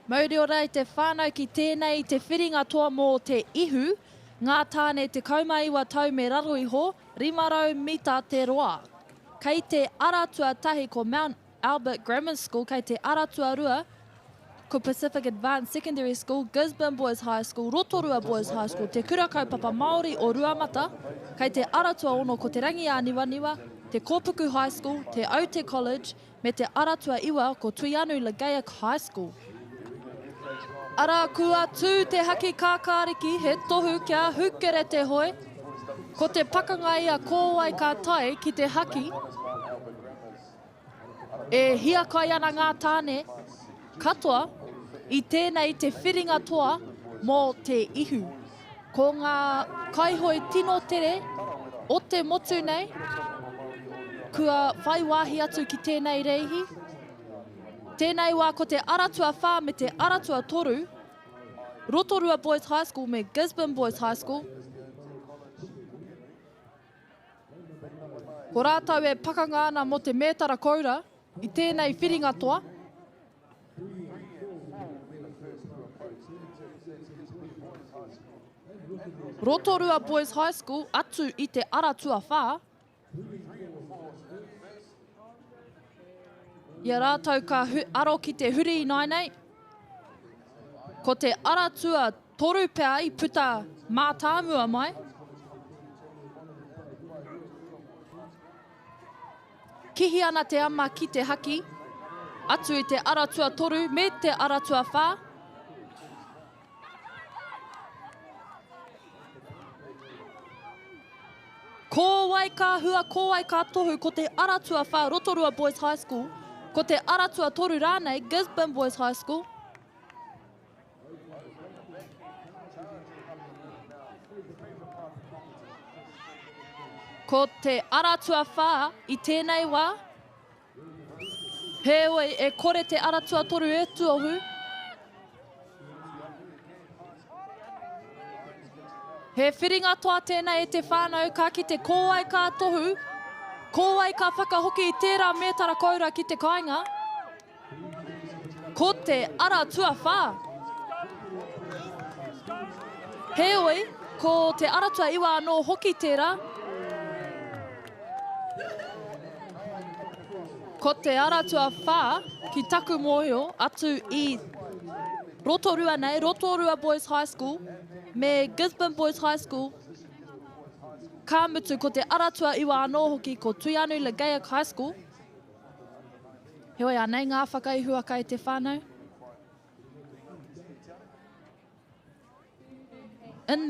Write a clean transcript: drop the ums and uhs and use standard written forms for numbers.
Mauri ora i te whānau ki tēnei te whiringa toa mō te ihu, ngā tāne 19 tau me raro iho, 500 mita te roa. Kei te ara tuatahi ko Mount Albert Grammar School, kei te ara tuarua ko Pacific Advanced Secondary School, Gisborne Boys High School, Rotorua Boys High School, Te Kura Kaupapa Māori o Ruamata, kei te ara tuaono ko Te Rangiāniwaniwa, Te Kōpuku High School, Te Aute College, me te ara tuaiwa ko Tuianu Legaic High School. Arā, kua tū te haki kākāriki, he tohu kia hukere te hoe. Ko te pakanga ia ko wai ka tae ki te haki. E hiakai ana ngā tāne katoa i tēnei te whiringa toa mō te ihu. Ko ngā kaihoe tino tere o te motu nei kua whai wāhi atu ki tēnei reihi. Tēnei wā ko te ara tuawhā me te ara tuatoru, Rotorua Boys High School me Gisborne Boys High School. Ko rātou e pakanga ana mō te mētara koura i tēnei whiringa toa. Rotorua Boys High School atu i te ara tuawhā. I a rātou ka aro ki te huri ināinei, ko te ara tuatoru pea i puta mātāmua mai. Kihi ana te ama ki te haki, atu i te ara tuatoru me te ara tuawhā. Ko wai ka hua, ko wai ka tohu, ko te ara tuawhā Rotorua Boys High School, ko te ara tuatoru rānei Gisborne Boys High School. Ko te ara tuawhā i tēnei wā, heoi e kore te ara tuatoru e tuohu. He whiringa toa tēnei e te whānau, ka kite ko wai ka tohu, ko wai ka whakahoki i tērā mētara koura ki te kāinga. Ko te ara tuawhā. Heoi, ko te ara tuaiwa anō hoki tērā. Ko te ara tuawhā, ki taku mōhio, atu i Rotorua nei, Rotorua Boys High School, me Gisborne Boys High School, ka mutu ko te ara tuaiwa anō hoki ko Tuianu Legaic High School. Heoi, anei ngā whakaihuwaka e te whānau. In their.